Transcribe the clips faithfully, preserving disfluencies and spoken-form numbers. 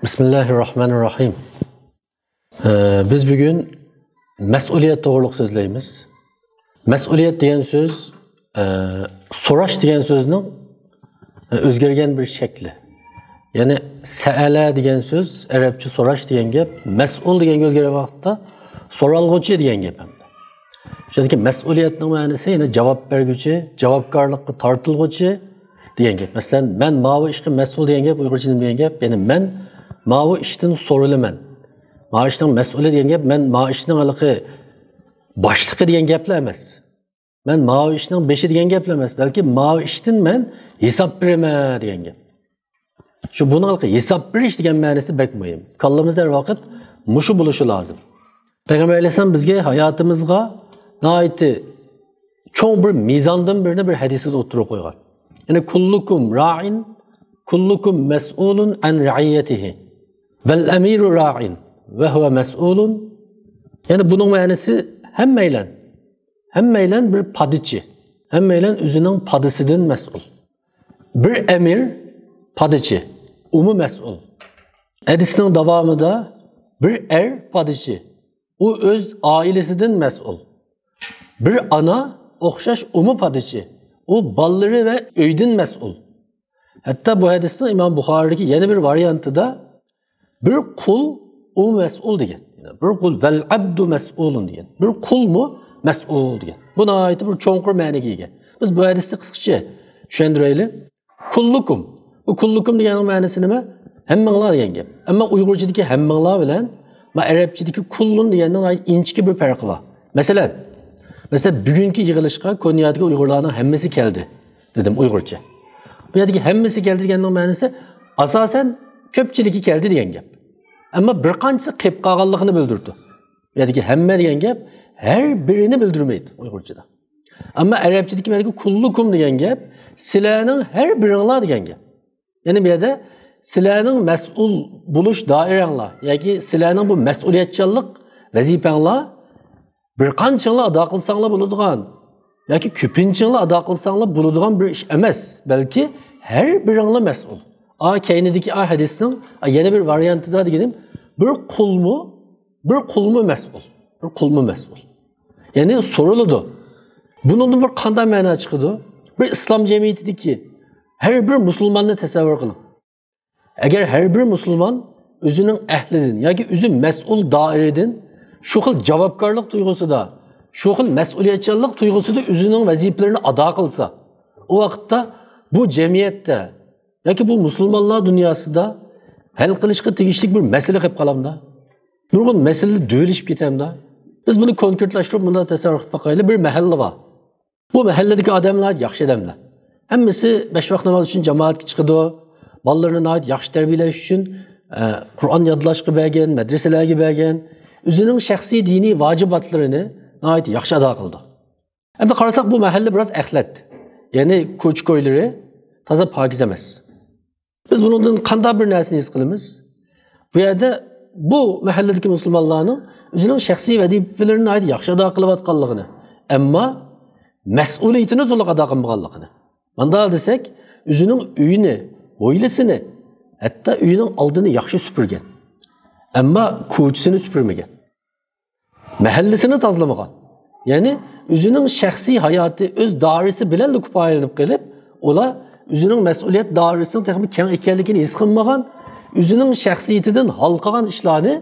بىسمىللاھىررەھمانىررەھىم. ئە، بىز بۈگۈن مەسئۇلىيەت توغرۇلۇق سۆزلەيمىز. مەسئۇلىيەت دېگەن سۆز، ئە، سوراش دېگەن سۆزنىڭ، ئە، ئۆزگەرگەن بىر شەكلى. يەنى سەئەلە دېگەن سۆز ئەرەبچە سوراش دېگەن گەپ، مەسئۇل دېگەنگە ئۆزگەرگەن ۋاقىتتا سورالغۇچى دېگەن گەپ ھەمدە. شۇ يەردىكى مەسئۇلىيەتنىڭ مەنىسى يەنە جاۋاب بەرگۈچى، جاۋابكارلىققا تارتىلغۇچى دېگەن گەپ. مەسىلەن، مەن ماۋۇ ئىشقا مەسئۇل دېگەن گەپ ئۇيغۇرچە نېمە دېگەن گەپ؟ يەنى مەن ماۋۇ ئىشتىن سورىلىمەن. ماۋۇ ئىشنىڭ مەسئۇلى دېگەن گەپ، مەن ماۋۇ ئىشنىڭ ھېلىقى باشلىقى دېگەن گەپلا ئەمەس. مەن ماۋۇ ئىشنىڭ بېشى دېگەن گەپلا ئەمەس، بەلكى ماۋۇ ئىشتىن مەن ھېساب بېرىمەن دېگەن گەپ. شۇ بۇنىڭ ھېساب بېرىش دېگەن مەنىسى بەك مۇھىم. كاللىمىزدا ھەر ۋاقىت مۇشۇ بولۇشى لازىم. پەيغەمبەر ئەلەيھىسسالام بىزگە ھاياتىمىزغا ناھايىتى چوڭ بىر مىزاندىن بىرنى بىر ھەدىسىدە ئوتتۇرىغا قويغان. يەنى كۇللۇكۇم رائىن، كۇللۇكۇم مەسئۇلۇن ئەن رەئىيەتىھى. ۋەل ئەمىرۇ رائىن ۋە ھۇۋە مەسئۇلۇن. يەنى بۇنىڭ مەنىسى ھەممەيلەن، ھەممەيلەن بىر پادىچى. ھەممەيلەن ئۆزىنىڭ پادىسىدىن مەسئۇل. بىر ئەمىر پادىچى، ئۇمۇ مەسئۇل. ھەدىسنىڭ داۋامىدا بىر ئەر پادىچى، ئۇ ئۆز ئائىلىسىدىن مەسئۇل. بىر ئانا ئوخشاش ئۇمۇ پادىچى، ئۇ بالىلىرى ۋە ئۆيدىن مەسئۇل. ھەتتا بۇ ھەدىسنىڭ ئىمام بۇخارىدىكى يەنە بىر ۋارىيانتىدا بىر قۇل ئۇ مەسئۇل دېگەن. بىر قۇل ۋەل ئەبدۇ مەسئۇلۇن دېگەن. بىر قۇلمۇ مەسئۇل دېگەن. بۇ ناھايىتى بىر چوڭقۇر مەنىگە ئىگە. بىز بۇ ھەدىسنى قىسقىچە چۈشەندۈرەيلى. كۇللۇكۇم. بۇ كۇللۇكۇم دېگەننىڭ مەنىسى نېمە؟ ھەممىڭلار دېگەن گەپ. ئەمما ئۇيغۇرچىدىكى ھەممىڭلار بىلەن ما ئەرەبچىدىكى كۇللۇن دېگەننىڭ ناھايىتى ئىنچىكە بىر پەرقى بار. مەسىلەن، مەسىلەن، بۈگۈنكى يىغىلىشقا كونيادىكى ئۇيغۇرلارنىڭ ھەممىسى كەلدى دېدىم ئۇيغۇرچە. بۇ يەردىكى ھەممىسى كەلدى دېگەننىڭ مەنىسى ئاساسەن كۆپچىلىكى كەلدى دېگەن گەپ. ئەمما بىر قانچىسى قېلىپ قالغانلىقىنى بىلدۈرىدۇ. بۇ يەردىكى ھەممە دېگەن گەپ ھەر بىرىنى بىلدۈرمەيدۇ ئۇيغۇرچىدا. ئەمما ئەرەبچىدىكى بۇ يەردىكى كۇللۇكۇم دېگەن گەپ سىلەرنىڭ ھەر بىرىڭلار دېگەن گەپ. يەنى بۇ يەردە سىلەرنىڭ مەسئۇل بولۇش دائىرەڭلار ياكى سىلەرنىڭ بۇ مەسئۇلىيەتچانلىق ۋەزىپەڭلار بىر قانچىڭلار ئادا قىلساڭلار بولىدىغان ياكى كۆپىنچىڭلار ئادا قىلساڭلار بولىدىغان بىر ئىش ئەمەس، بەلكى ھەر بىرىڭلار مەسئۇل. ئا، كەينىدىكى ئا ھەدىسنىڭ، ئا، يەنە بىر ۋارىيانتىدا دېگىنىم، بىر قۇلمۇ، بىر قۇلمۇ مەسئۇل. بىر قۇلمۇ مەسئۇل. يەنى سورىلىدۇ. بۇنىڭدىن بىر قانداق مەنا چىقىدۇ؟ بىر ئىسلام جەمئىيىتىدىكى ھەر بىر مۇسۇلماننى تەسەۋۋۇر قىلىڭ. ئەگەر ھەر بىر مۇسۇلمان ئۆزىنىڭ ئەھلىدىن ياكى ئۆزى مەسئۇل دائىرىدىن شۇ خىل جاۋابكارلىق تۇيغۇسىدا، شۇ خىل مەسئۇلىيەتچانلىق تۇيغۇسىدا ئۆزىنىڭ ۋەزىپىلىرىنى ئادا قىلسا، ئۇ ۋاقىتتا بۇ جەمئىيەتتە ياكى بۇ مۇسۇلمانلار دۇنياسىدا ھەل قىلىشقا تېگىشلىك بىر مەسىلە قېلىپ قالامدا؟ نۇرغۇن مەسىلىلەر دۈۋىلىشىپ كېتەمدا؟ بىز بۇنى كونكرېتلاشتۇرۇپ مۇنداق تەسەۋۋۇر قىلىپ باقايلى. بىر مەھەللە بار. بۇ مەھەللىدىكى ئادەملەر ياخشى ئادەملەر. ھەممىسى بەش ۋاق ناماز ئۈچۈن جامائەتكە چىقىدۇ. بالىلىرىنى ناھايىتى ياخشى تەربىيەلەش ئۈچۈن، ئە، قۇرئان يادلاشقا بەرگەن، مەدرىسەلەرگە بەرگەن. ئۆزىنىڭ شەخسىي دىنىي ۋاجىباتلىرىنى ناھايىتى ياخشى ئادا قىلىدۇ. ئەمدى قارىساق، بۇ مەھەللە بىراز ئەخلەت. يەنى كوچا-كويلىرى تازا پاكىز ئەمەس. بىز بۇنىڭدىن قانداق بىر نەرسىنى ھېس قىلىمىز؟ بۇ يەردە بۇ مەھەللىدىكى مۇسۇلمانلارنىڭ ئۆزىنىڭ شەخسىي ۋەزىپىلىرىنى ناھايىتى ياخشى ئادا قىلىۋاتقانلىقىنى، ئەمما مەسئۇلىيىتىنى تولۇق ئادا قىلمىغانلىقىنى. مانداق دېسەك، ئۆزىنىڭ ئۆيىنى، ھويلىسىنى، ھەتتا ئۆيىنىڭ ئالدىنى ياخشى سۈپۈرگەن. ئەمما كوچىسىنى سۈپۈرمىگەن. مەھەللىسىنى تازىلىمىغان. يەنى ئۆزىنىڭ شەخسىي ھاياتى ئۆز دائىرىسى بىلەنلا كۇپايىلىنىپ قېلىپ، ئۇلار ئۆزىنىڭ مەسئۇلىيەت دائىرىسىنىڭ تېخىمۇ كەڭ ئىكەنلىكىنى ھېس قىلمىغان، ئۆزىنىڭ شەخسىيىتىدىن ھالقىغان ئىشلارنى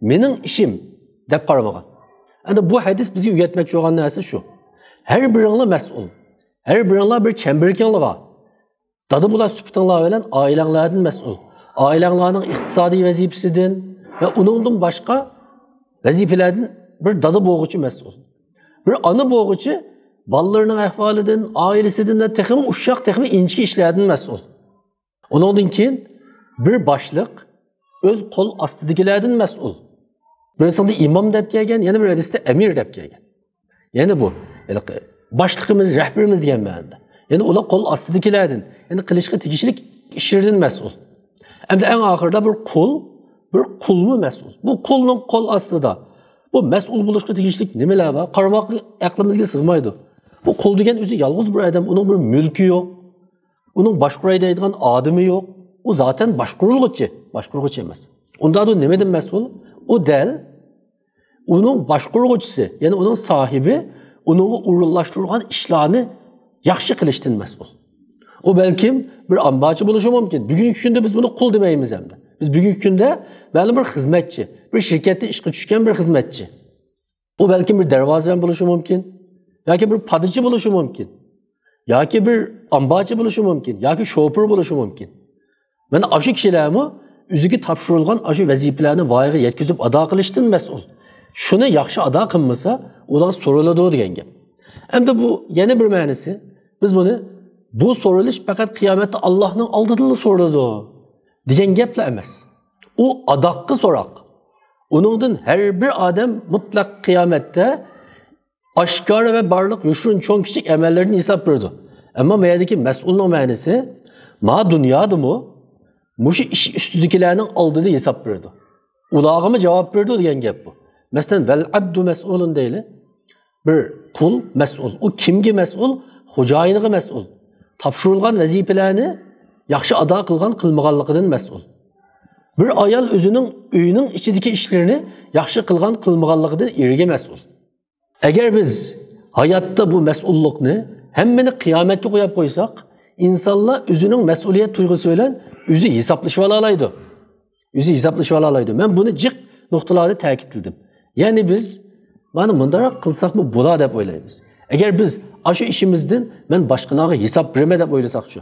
مېنىڭ ئىشىم دەپ قارىمىغان. ئەمدى بۇ ھەدىس بىزگە ئۆگەتمەكچى بولغان نەرسە شۇ. ھەر بىرىڭلار مەسئۇل. ھەر بىرىڭلار بىر چەمبىرىكىڭلار بار. دادا بولاش سۈپىتىڭلار بىلەن ئائىلەڭلاردىن مەسئۇل. ئائىلەڭلارنىڭ ئىقتىسادىي ۋەزىپىسىدىن ۋە ئۇنىڭدىن باشقا ۋەزىپىلەردىن بىر دادا بولغۇچى مەسئۇل. بىر ئانا بولغۇچى بالىلىرىنىڭ ئەھۋالىدىن، ئائىلىسىدىن ۋە تېخىمۇ ئۇششاق، تېخىمۇ ئىنچىكە ئىشلاردىن مەسئۇل. ئۇنىڭدىن كېيىن بىر باشلىق ئۆز قول ئاستىدىكىلەردىن مەسئۇل. بىرسىڭدە ئىمام دەپ كەلگەن، يەنە بىر ھەدىستە ئەمىر دەپ كەلگەن. يەنى بۇ، ھېلىقى باشلىقىمىز، رەھبىرىمىز دېگەن مەنىدە. يەنى ئۇلار قول ئاستىدىكىلەردىن، يەنى قىلىشقا تېگىشلىك ئىشلىرىدىن مەسئۇل. ئەمدى ئەڭ ئاخىرىدا بىر قۇل، بىر قۇلمۇ مەسئۇل. بۇ قۇلنىڭ قول ئاستىدا بۇ مەسئۇل بولۇشقا تېگىشلىك نېمىلەر بار؟ قارىماققا ئەقلىمىزگە سىغمايدۇ. بۇ قۇل دېگەن ئۆزى يالغۇز بىر ئادەم، ئۇنىڭ بىر مۈلكى يوق. ئۇنىڭ باشقۇراي دەيدىغان ئادىمى يوق. ئۇ زاتەن باشقۇرۇلغۇچى. باشقۇرغۇچى ئەمەس. ئۇنداقتا نېمىدىن مەسئۇل؟ ئۇ دەل ئۇنىڭ باشقۇرغۇچىسى، يەنى ئۇنىڭ ساھىبى ئۇنىڭغا ئورۇنلاشتۇرغان ئىشلارنى ياخشى قىلىشتىن مەسئۇل. ئۇ بەلكىم بىر ئامبارچى بولۇشى مۇمكىن. بۈگۈنكى كۈندە بىز بۇنى قۇل دېمەيمىز ئەمدى. بىز بۈگۈنكى كۈندە مەلۇم بىر خىزمەتچى، بىر شىركەتتە ئىشقا چۈشكەن بىر خىزمەتچى. ئۇ بەلكىم بىر دەرۋازىۋەن بولۇشى مۇمكىن، ياكى بىر پادىچى بولۇشى مۇمكىن، ياكى بىر ئامبارچى بولۇشى مۇمكىن، ياكى شوپۇر بولۇشى مۇمكىن. مانا ئاشۇ كىشىلەرمۇ ئۆزىگە تاپشۇرۇلغان ئاشۇ ۋەزىپىلەرنى ۋايىغا يەتكۈزۈپ ئادا قىلىشتىن مەسئۇل. شۇنى ياخشى ئادا قىلمىسا، ئۇلار سورىلىدۇ دېگەن گەپ. ئەمدى بۇ يەنە بىر مەنىسى، بىز بۇنى، بۇ سورىلىش پەقەت قىيامەتتە ئاللاھنىڭ ئالدىدىلا سورىلىدۇ دېگەن گەپلا ئەمەس. ئۇ ئاداققى سوراق. ئۇنىڭدىن ھەر بىر ئادەم مۇتلەق قىيامەتتە ئاشكارا ۋە بارلىق يوشۇرۇن چوڭ كىچىك ئەمەللىرىدىن ھېساب بېرىدۇ. ئەمما ما يەردىكى مەسئۇلنىڭ مەنىسى، ما دۇنيادىمۇ مۇشۇ ئىش ئۈستىدىكىلەرنىڭ ئالدىدا ھېساب بېرىدۇ. ئۇلارغىمۇ جاۋاب بېرىدۇ دېگەن گەپ بۇ. مەسىلەن، ۋەل ئەبدۇ مەسئۇلۇن دەيلى. بىر قۇل مەسئۇل. ئۇ كىمگە مەسئۇل؟ خوجايىنىغا مەسئۇل. تاپشۇرۇلغان ۋەزىپىلەرنى ياخشى ئادا قىلغان قىلمىغانلىقىدىن مەسئۇل. بىر ئايال ئۆزىنىڭ ئۆيىنىڭ ئىچىدىكى ئىشلىرىنى ياخشى قىلغان قىلمىغانلىقىدىن ئېرىگە مەسئۇل. ئەگەر بىز ھاياتتا بۇ مەسئۇللۇقنى، ھەممىنى قىيامەتكە قويۇپ قويساق، ئىنسانلار ئۆزىنىڭ مەسئۇلىيەت تۇيغۇسى بىلەن ئۆزى ھېسابلىشىۋالالايدۇ. ئۆزى ھېسابلىشىۋالالايدۇ. مەن بۇنى جىق نۇقتىلاردا تەكىتلىدىم. يەنى بىز، مانا مۇنداقراق قىلساقمۇ بولا دەپ ئويلايمىز. ئەگەر بىز ئاشۇ ئىشىمىزدىن مەن باشقىلارغا ھېساب بېرىمەن دەپ ئويلىساقچۇ؟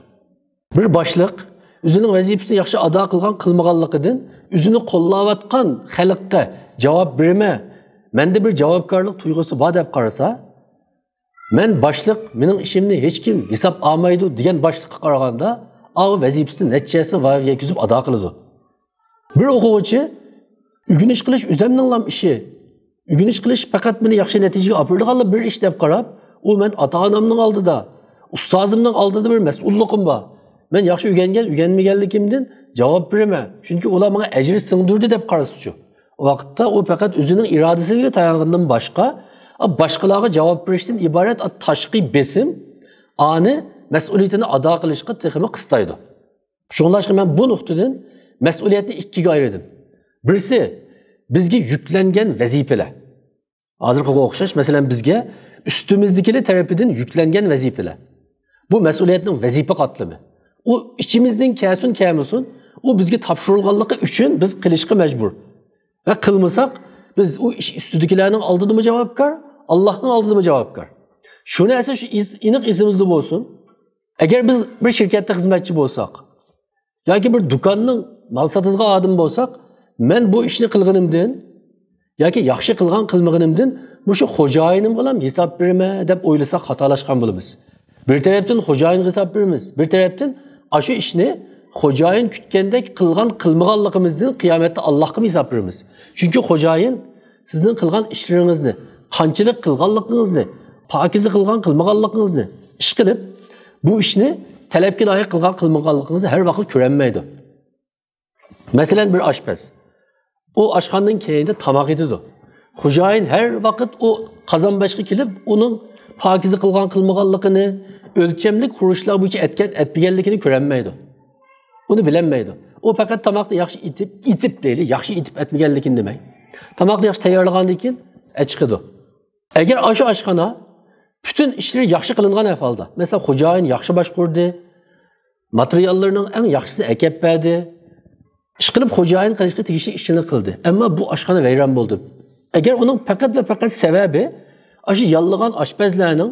بىر باشلىق ئۆزىنىڭ ۋەزىپىسىنى ياخشى ئادا قىلغان قىلمىغانلىقىدىن ئۆزىنى قوللاۋاتقان خەلققە جاۋاب بېرىمەن، مەندە بىر جاۋابكارلىق تۇيغۇسى بار دەپ قارىسا، مەن باشلىق، مېنىڭ ئىشىمنى ھېچكىم ھېساب ئالمايدۇ دېگەن باشلىققا قارىغاندا، ئاۋۇ ۋەزىپىسىنى نەچچە ھەسسە ۋايىغا يەتكۈزۈپ ئادا قىلىدۇ. بىر ئوقۇغۇچى ئۆگىنىش قىلىش ئۆزەمنىڭلام ئىشى. ئۆگىنىش قىلىش پەقەت مېنى ياخشى نەتىجىگە ئاپىرىدىغانلا بىر ئىش دەپ قاراپ، ئۇ مەن ئاتا-ئانامنىڭ ئالدىدا، ئۇستازىمنىڭ ئالدىدا بىر مەسئۇللۇقۇم بار. مەن ياخشى ئۆگەنگەن، ئۆگەنمىگەنلىكىمدىن جاۋاب بېرىمەن. چۈنكى ئۇلار ماڭا ئەجىر سىڭدۈردى دەپ قارىسىچۇ. ئۇ ۋاقىتتا ئۇ پەقەت ئۆزىنىڭ ئىرادىسىگە تايانغىنىدىن باشقا، باشقىلارغا جاۋاب بېرىشتىن ئىبارەت تاشقى بېسىم ئانى مەسئۇلىيىتىنى ئادا قىلىشقا تېخىمۇ قىستايدۇ. شۇڭلاشقا مەن بۇ نۇقتىدىن مەسئۇلىيەتنى ئىككىگە ئايرىدىم. بىرسى، بىزگە يۈكلەنگەن ۋەزىپىلەر. ھازىرقىغا ئوخشاش، مەسىلەن، بىزگە ئۈستىمىزدىكىلەر تەرىپىدىن يۈكلەنگەن ۋەزىپىلەر. بۇ مەسئۇلىيەتنىڭ ۋەزىپە قاتلىمى. ئۇ ئىچىمىزدىن كەلسۇن، كەلمىسۇن، ئۇ بىزگە تاپشۇرۇلغانلىقى ئۈچۈن بىز قىلىشقا مەجبۇر. ۋە قىلمىساق، بىز ئۇ ئىش ئۈستىدىكىلەرنىڭ ئالدىدىمۇ جاۋابكار، ئاللاھنىڭ ئالدىدىمۇ جاۋابكار. شۇنى ئەسلى شۇ ئېنىق ئېسىمىزدە بولسۇن. ئەگەر بىز بىر شىركەتتە خىزمەتچى بولساق، ياكى بىر دۇكاننىڭ مال ساتىدىغان ئادىمى بولساق، مەن بۇ ئىشنى قىلغىنىمدىن ياكى ياخشى قىلغان قىلمىغىنىمدىن مۇشۇ خوجايىنىمغىلام ھېساب بېرىمەن دەپ ئويلىساق خاتالاشقان بولىمىز. بىر تەرەپتىن خوجايىنغا ھېساب بېرىمىز، بىر تەرەپتىن ئاشۇ ئىشنى خوجايىن كۈتكەندەك قىلغان قىلمىغانلىقىمىزدىن قىيامەتتە ئاللاھقىمۇ ھېساب بېرىمىز. چۈنكى خوجايىن سىزنىڭ قىلغان ئىشلىرىڭىزنى، قانچىلىك قىلغانلىقىڭىزنى، پاكىزە قىلغان قىلمىغانلىقىڭىزنى، ئىشقىلىپ بۇ ئىشنى تەلەپكە لايىق قىلغان قىلمىغانلىقىڭىزنى ھەر ۋاقىت كۆرەلمەيدۇ. مەسىلەن، بىر ئاشپەز. ئۇ ئاشخانىنىڭ كەينىدە تاماق ئېتىدۇ. خوجايىن ھەر ۋاقىت ئۇ قازان باشقا كېلىپ، ئۇنىڭ پاكىزە قىلغان قىلمىغانلىقىنى، ئۆلچەملىك خۇرۇچلار بويىچە ئەتكەن، ئەتمىگەنلىكىنى كۆرەلمەيدۇ. ئۇنى بىلەلمەيدۇ. ئۇ پەقەت تاماقنى ياخشى ئېتىپ، ئېتىپ دەيلى، ياخشى ئېتىپ ئەتمىگەنلىكىنى دېمەي. تاماقنى ياخشى تەييارلىغاندىن كېيىن ئەچىقىدۇ. ئەگەر ئاشۇ ئاشخانا پۈتۈن ئىشلىرى ياخشى قىلىنغان ئەھۋالدا، مەسىلەن، خوجايىن ياخشى باشقۇردى، ماتېرىياللىرىنىڭ ئەڭ ياخشىسىنى ئەكەپ بەردى، ئىشقىلىپ خوجايىن قىلىشقا تېگىشلىك ئىشنى قىلدى. ئەمما بۇ ئاشخانا ۋەيران بولدى. ئەگەر ئۇنىڭ پەقەت ۋە پەقەت سەۋەبى ئاشۇ ياللىغان ئاشپەزلەرنىڭ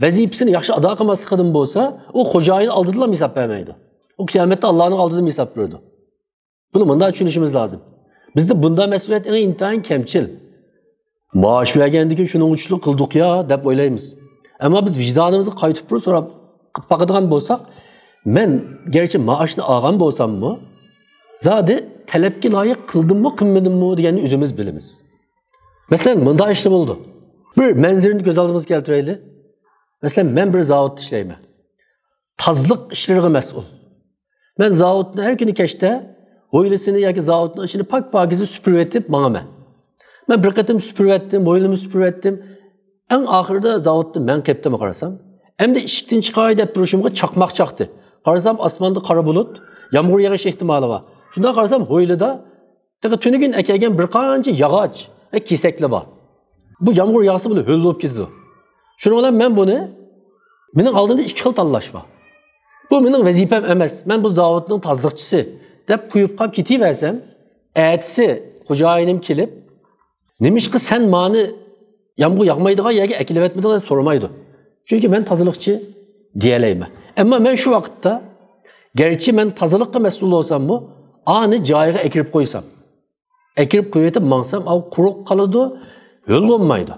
ۋەزىپىسىنى ياخشى ئادا قىلماسلىقىدىن بولسا، ئۇ خوجايىن ئالدىدىلا ھېساب بەرمەيدۇ. ئۇ قىيامەتتە ئاللانىڭ ئالدىدا ھېساب بېرىدۇ. بۇنى مۇنداق چۈشىنىشىمىز لازىم. بىزدە بۇنداق مەسئۇلىيەت ئەڭ ئىنتايىن كەمچىل. مائاش بەرگەندىكىن شۇنىڭغا چۈشلۈك قىلدۇق يا دەپ ئويلايمىز. ئەمما بىز ۋىجدانىمىزغا قايتىپ بۇرۇپ سوراپ باقىدىغان بولساق، مەن گەرچە مائاشنى ئالغان بولساممۇ، زادى تەلەپكە لايىق قىلدىممۇ، قىلمىدىممۇ دېگەننى ئۆزىمىز بىلىمىز. مەسىلەن، مۇنداق ئىشلار بولىدۇ. بىر مەنزىرىنى كۆز ئالدىمىزغا كەلتۈرەيلى. مەسىلەن، مەن بىر زاۋۇتتا ئىشلەيمەن. تازىلىق ئىشلىرىغا مەسئۇل. مەن زاۋۇتنى ھەر كۈنى كەچتە ھويلىسىنى ياكى زاۋۇتنىڭ ئىچىنى پاك-پاكىزە سۈپۈرۈۋېتىپ ماڭىمەن. مەن بىر قېتىم سۈپۈرۈۋەتتىم، ھويلىمۇ سۈپۈرۈۋەتتىم. ئەڭ ئاخىرىدا زاۋۇتتا مەن قېپتىمۇ قارىسام، ئەمدى ئىشىكتىن چىقاي دەپ تۇرۇشۇمغا چاقماق چاقتى. قارىسام، ئاسماندا قارا بۇلۇت، يامغۇر يېغىش ئېھتىمالى بار. شۇنداق قارىسام، ھويلىدا تېخى تۈنۈگۈن ئەكەلگەن بىر قانچە ياغاچ ۋە كېسەكلەر بار. بۇ يامغۇر ياغسا، بۇلار ھۆل بولۇپ كېتىدۇ. شۇنىڭ بىلەن مەن بۇنى، مېنىڭ ئالدىمدا ئىككى خىل تاللاش بار. بۇ مېنىڭ ۋەزىپەم ئەمەس، مەن بۇ زاۋۇتنىڭ تازىلىقچىسى دەپ قويۇپ قاپ كېتىۋەرسەم، ئەتىسى خوجايىنىم كېلىپ، نېمىشقا سەن مانى يامغۇر ياغمايدىغان يەرگە ئەكېلىۋەتمىدىڭ دەپ سورىمايدۇ. چۈنكى مەن تازىلىقچى دېيەلەيمەن. ئەمما مەن شۇ ۋاقىتتا، گەرچە مەن تازىلىققا مەسئۇل بولساممۇ، ئانى جايىغا ئەكىرىپ قويسام، ئەكىرىپ قويۇۋېتىپ ماڭسام، ئاۋۇ قۇرۇق قالىدۇ، ھۆل بولمايدۇ.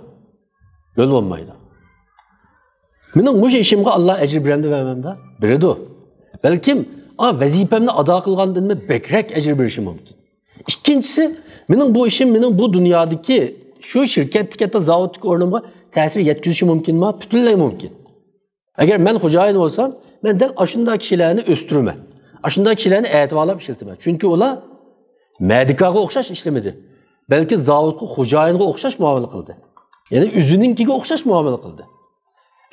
ھۆل بولمايدۇ. مېنىڭ مۇشۇ ئىشىمغا ئاللا ئەجىر بېرەمدۇ، بەرمەمدۇ؟ بېرىدۇ. بەلكىم، ئا، ۋەزىپەمنى ئادا قىلغاندىنمۇ بەكرەك ئەجىر بېرىشى مۇمكىن. ئىككىنچىسى، مېنىڭ بۇ ئىشىم، مېنىڭ بۇ دۇنيادىكى، شۇ شىركەتتىكى، ھەتتا زاۋۇتتىكى ئورنۇمغا تەسىر يەتكۈزۈشى مۇمكىنمۇ؟ پۈتۈنلەي مۇمكىن. ئەگەر مەن خوجايىن بولسام، مەن دەل ئاشۇنداق كىشىلەرنى ئۆستۈرىمەن. ئاشۇنداق كىشىلەرنى ئەتىۋارلاپ ئىشلىتىمەن. چۈنكى ئۇلار مەدىكاغا ئوخشاش ئىشلىمىدى. بەلكى زاۋۇتقا، خوجايىنغا ئوخشاش مۇئامىلە قىلدى. يەنى ئۆزىنىڭكىگە ئوخشاش مۇئامىلە قىلدى.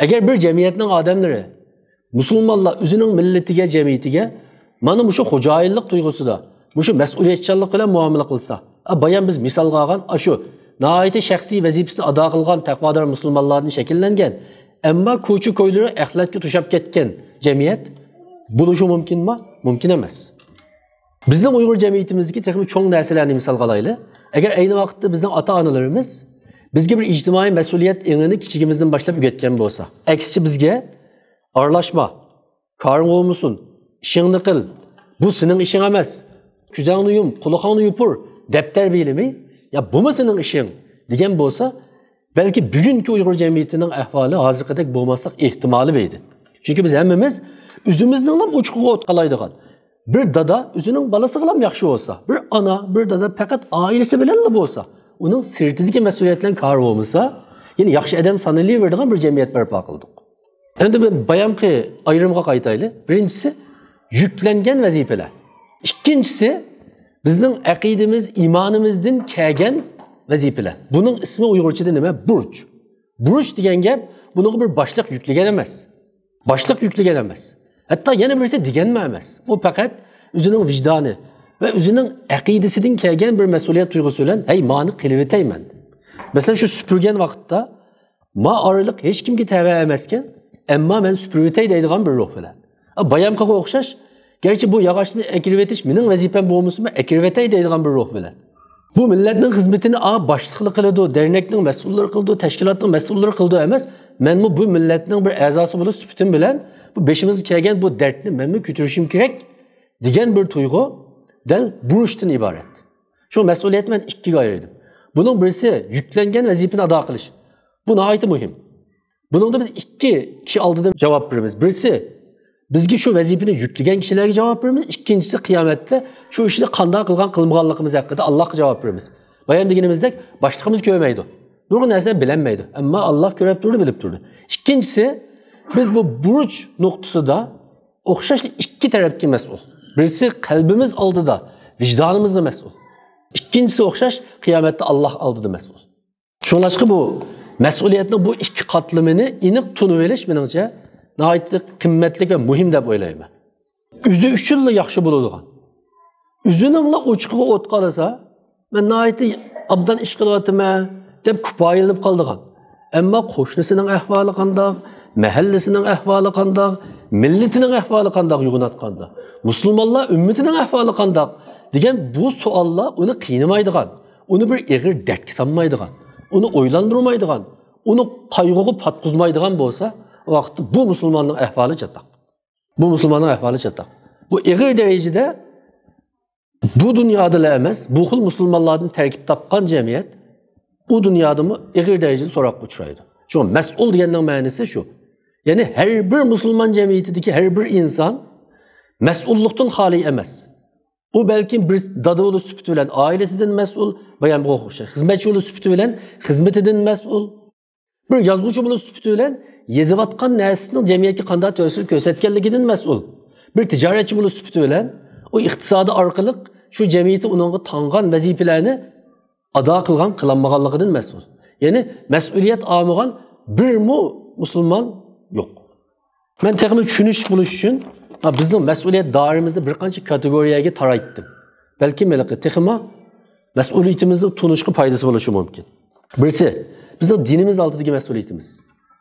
ئەگەر بىر جەمئىيەتنىڭ ئادەملىرى، مۇسۇلمانلار ئۆزىنىڭ مىللىتىگە، جەمئىيىتىگە مانا مۇشۇ خوجايىنلىق تۇيغۇسىدا، مۇشۇ مەسئۇلىيەتچانلىق بىلەن مۇئامىلە قىلسا، ئا، بايام بىز مىسالغا ئالغان ئاشۇ ناھايىتى شەخسىي ۋەزىپىسىنى ئادا قىلغان تەقۋادار مۇسۇلمانلاردىن شەكىللەنگەن، ئەمما كوچا-كويلىرى ئەخلەتكە توشاپ كەتكەن جەمئىيەت بولۇشى مۇمكىنمۇ؟ مۇمكىن ئەمەس. بىزنىڭ ئۇيغۇر جەمئىيىتىمىزدىكى تېخىمۇ چوڭ نەرسىلەرنى مىسالغا ئالايلى. ئەگەر ئەينى ۋاقىتتا بىزنىڭ ئاتا-ئانىلىرىمىز بىزگە بىر ئىجتىمائىي مەسئۇلىيەت ئېڭىنى كىچىكىمىزدىن باشلاپ ئۆگەتكەن بولسا، ئەكسىچە بىزگە ئارىلاشما، كارىڭ بولمىسۇن، ئىشىڭنى قىل، بۇ سېنىڭ ئىشىڭ ئەمەس، كۆزۈڭنى يۇم، قۇلىقىڭنى يوپۇر دەپ تەربىيەلىمەي، يا بۇمۇ سېنىڭ ئىشىڭ دېگەن بولسا، بەلكى بۈگۈنكى ئۇيغۇر جەمئىيىتىنىڭ ئەھۋالى ھازىرقىدەك بولماسلىق ئېھتىمالى بار ئىدى. چۈنكى بىز ھەممىمىز ئۆزىمىزنىڭلا ئوچىقىغا ئوت قالايدىغان، بىر دادا ئۆزىنىڭ بالىسىغىلا ياخشى بولسا، بىر ئانا، بىر دادا پەقەت ئائىلىسى بىلەنلا بولسا، ئۇنىڭ سىرتىدىكى مەسئۇلىيەتلەرنىڭ كارى بولمىسا، يەنى ياخشى ئادەم سانىلىۋېرىدىغان بىر جەمئىيەت بەرپا قىلدۇق. ئەمدى بىر بايامقى ئايرىمغا قايتايلى. بىرىنچىسى، يۈكلەنگەن ۋەزىپىلەر. ئىككىنچىسى، بىزنىڭ ئەقىدىمىز، ئىمانىمىزدىن كەلگەن ۋەزىپىلەر. بۇنىڭ ئىسمى ئۇيغۇرچىدا نېمە؟ بۇرچ. بۇرچ دېگەن گەپ، بۇنىڭغا بىر باشلىق يۈكلىگەن ئەمەس. باشلىق يۈكلىگەن ئەمەس. ھەتتا يەنە بىرسى دېگەنمۇ ئەمەس. ئۇ پەقەت ئۆزىنىڭ ۋىجدانى ۋە ئۆزىنىڭ ئەقىدىسىدىن كەلگەن بىر مەسئۇلىيەت تۇيغۇسى بىلەن، ھەي، مانى قىلىۋېتەي مەن. مەسىلەن، شۇ سۈپۈرگەن ۋاقىتتا، ما ئارىلىق ھېچكىمگە تەۋە ئەمەسكەن، ئەمما مەن سۈپۈرۈۋېتەي دەيدىغان بىر روھ بىلەن. ئا، بايامقىغا ئوخشاش، گەرچە بۇ ياغاچنى ئەكىرىۋېتىش مېنىڭ ۋەزىپەم بولمىسىمۇ، ئەكىرىۋېتەي دەيدىغان بىر روھ بىلەن. بۇ مىللەتنىڭ خىزمىتىنى، ئا، باشلىقلىق قىلىدۇ، دەرنەكنىڭ مەسئۇللىرى قىلىدۇ، تەشكىلاتنىڭ مەسئۇللىرى قىلىدۇ ئەمەس، مەنمۇ بۇ مىللەتنىڭ بىر ئەزاسى بولۇپ سۈپىتىم بىلەن بۇ بېشىمىزغا كەلگەن بۇ دەردنى مەنمۇ كۆتۈرۈشۈم كېرەك دېگەن بىر تۇيغۇ دەل بۇرچتىن ئىبارەت. شۇ مەسئۇلىيەتنى مەن ئىككىگە ئايرىدىم. بۇنىڭ بىرسى يۈكلەنگەن ۋەزىپىنى ئادا قىلىش. بۇ ناھايىتى مۇھىم. بۇنىڭدا بىز ئىككى كىشى ئالدىدا جاۋاب بېرىمىز. بىرسى، بىزگە شۇ ۋەزىپىنى يۈكلىگەن كىشىلەرگە جاۋاب بېرىمىز. ئىككىنچىسى، قىيامەتتە شۇ ئىشنى قانداق قىلغان قىلمىغانلىقىمىز ھەققىدە ئاللاغا جاۋاب بېرىمىز. بايام دېگىنىمىزدەك، باشلىقىمىز كۆرمەيدۇ. نۇرغۇن نەرسىلەرنى بىلەلمەيدۇ. ئەمما ئاللا كۆرۈپ تۇرىدۇ، بىلىپ تۇرىدۇ. ئىككىنچىسى، بىز بۇ بۇرچ نۇقتىسىدا ئوخشاشلا ئىككى تەرەپكە مەسئۇل. بىرسى قەلبىمىز ئالدىدا، ۋىجدانىمىزغا مەسئۇل. ئىككىنچىسى ئوخشاش، قىيامەتتە ئاللا ئالدىدا مەسئۇل. شۇڭلاشقا بۇ مەسئۇلىيەتنىڭ بۇ ئىككى قاتلىمىنى ئېنىق تونۇۋېلىش، مېنىڭچە، ناھايىتى قىممەتلىك ۋە مۇھىم دەپ ئويلايمەن. ئۆزى ئۈچۈنلا ياخشى بولىدىغان، ئۆزىنىڭلا ئوچىقىغا ئوت قالسا، مەن ناھايىتى ئابدان ئىش قىلىۋاتىمەن دەپ كۇپايىلىنىپ قالىدىغان، ئەمما قوشنىسىنىڭ ئەھۋالى قانداق، مەھەللىسىنىڭ ئەھۋالى قانداق، مىللىتىنىڭ ئەھۋالى قانداق يوغىناتقاندا، مۇسۇلمانلار ئۈممىتىنىڭ ئەھۋالى قانداق دېگەن بۇ سوئاللار ئۇنى قىينىمايدىغان، ئۇنى بىر ئېغىر دەردكە سالمايدىغان، ئۇنى ئويلاندۇرمايدىغان، ئۇنى قايغۇغا پاتقۇزمايدىغان بولسا، ۋاقىتتا بۇ مۇسۇلماننىڭ ئەھۋالى چاتاق. بۇ مۇسۇلماننىڭ ئەھۋالى چاتاق. بۇ ئېغىر دەرىجىدە بۇ دۇنيادىلا ئەمەس، بۇ خىل مۇسۇلمانلاردىن تەركىب تاپقان جەمئىيەت ئۇ دۇنيادىمۇ ئېغىر دەرىجىدە سوراققا ئۇچرايدۇ. شۇڭا مەسئۇل دېگەننىڭ مەنىسى شۇ. يەنى ھەر بىر مۇسۇلمان جەمئىيىتىدىكى ھەر بىر ئىنسان مەسئۇللۇقتىن خالىي ئەمەس. ئۇ بەلكىم بىر دادا بولۇش سۈپىتى بىلەن ئائىلىسىدىن مەسئۇل، بايام بۇ خىزمەتچى بولۇش سۈپىتى بىلەن خىزمىتىدىن مەسئۇل. بىر يازغۇچى بولۇش سۈپىتى بىلەن يېزىۋاتقان نەرسىسىنىڭ جەمئىيەتكە قانداق تەسىر كۆرسەتكەنلىكىدىن مەسئۇل. بىر تىجارەتچى بولۇش سۈپىتى بىلەن ئۇ ئىقتىسادى ئارقىلىق شۇ جەمئىيەتتە ئۇنىڭغا تاڭغان ۋەزىپىلەرنى ئادا قىلغان، قىلالمىغانلىقىدىن مەسئۇل. يەنى مەسئۇلىيەت ئالمىغان بىرمۇ مۇسۇلمان يوق. مەن تېخىمۇ چۈشىنىشلىك بولۇش ئۈچۈن، ھا، بىزنىڭ مەسئۇلىيەت دائىرىمىزنى بىر قانچە كاتېگورىيەگە تارايتتىم. بەلكىم ھېلىقى تېخىمۇ مەسئۇلىيىتىمىزنى تونۇشقا پايدىسى بولۇشى مۇمكىن. بىرسى، بىزنىڭ دىنىمىز ئالدىدىكى مەسئۇلىيىتىمىز.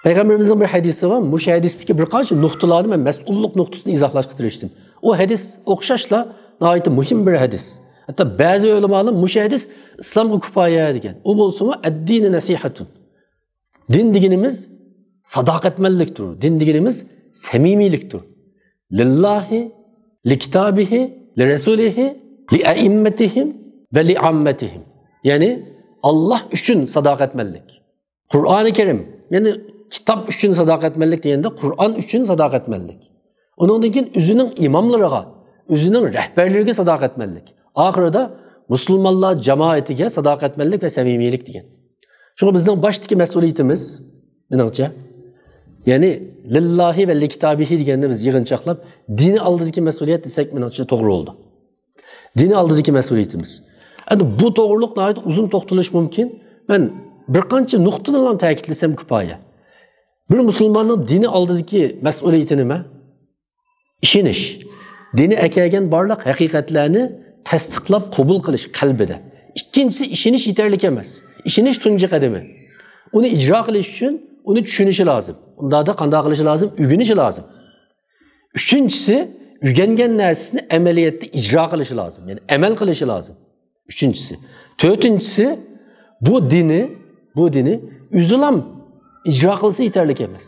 پەيغەمبىرىمىزنىڭ بىر ھەدىسى بار. مۇشۇ ھەدىستىكى بىر قانچە نۇقتىلارنى مەن مەسئۇللۇق نۇقتىسىدىن ئىزاھلاشقا تىرىشتىم. ئۇ ھەدىس ئوخشاشلا ناھايىتى مۇھىم بىر ھەدىس. ھەتتا بەزى ئۆلىمالار مۇشۇ ھەدىس ئىسلامغا كۇپايە دېگەن. ئۇ بولسىمۇ، «ئەددىنۇ نەسىھەتۇن.» دىن دېگىنىمىز ساداقەتمەنلىكتۇر. دىن دېگىنىمىز سەمىمىيلىكتۇر. لىللاھى، لىكىتابىھى، لىرەسۇلىھى، لىئەئىممەتىھىم ۋە لىئاممەتىھىم. يەنى، ئاللاھ ئۈچۈن ساداقەتمەنلىك. قۇرئانى كەرىم، يەنى كىتاب ئۈچۈن ساداقەتمەنلىك دېگەندە، قۇرئان ئۈچۈن ساداقەتمەنلىك. ئۇنىڭدىن كېيىن ئۆزىنىڭ ئىماملىرىغا، ئۆزىنىڭ رەھبەرلىرىگە ساداقەتمەنلىك. ئاخىرىدا مۇسۇلمانلار جامائىتىگە ساداقەتمەنلىك ۋە سەمىمىيلىك دېگەن. شۇڭا بىزنىڭ باشتىكى مەسئۇلىيىتىمىز، مېنىڭچە، يەنى لىللاھى ۋە لىكىتابىھى دېگەننى بىز يىغىنچاقلاپ، دىنى ئالدىدىكى مەسئۇلىيەت دېسەك، مېنىڭچە توغرا بولىدۇ. دىنى ئالدىدىكى مەسئۇلىيىتىمىز. ئەمدى بۇ توغرىلىق ناھايىتى ئۇزۇن توختىلىش مۇمكىن. مەن بىر قانچە نۇقتىنىلا تەكىتلىسەم كۇپايە. بىر مۇسۇلماننىڭ دىنى ئالدىدىكى مەسئۇلىيىتى نېمە؟ ئىشىنىش. دىنى ئەكەلگەن بارلىق ھەقىقەتلەرنى تەستىقلاپ قوبۇل قىلىش قەلبىدە. ئىككىنچىسى، ئىشىنىش يېتەرلىك ئەمەس. ئىشىنىش تۇنجى قەدىمى. ئۇنى ئىجرا قىلىش ئۈچۈن ئۇنى چۈشىنىشى لازىم. ئۇنداقتا قانداق قىلىشى لازىم؟ ئۆگىنىشى لازىم. ئۈچىنچىسى، ئۆگەنگەن نەرسىسىنى ئەمەلىيەتتە ئىجرا قىلىشى لازىم، يەنى ئەمەل قىلىشى لازىم. ئۈچىنچىسى. تۆتىنچىسى، بۇ دىنى، بۇ دىنى ئۆزىلام ئىجرا قىلسا يېتەرلىك ئەمەس.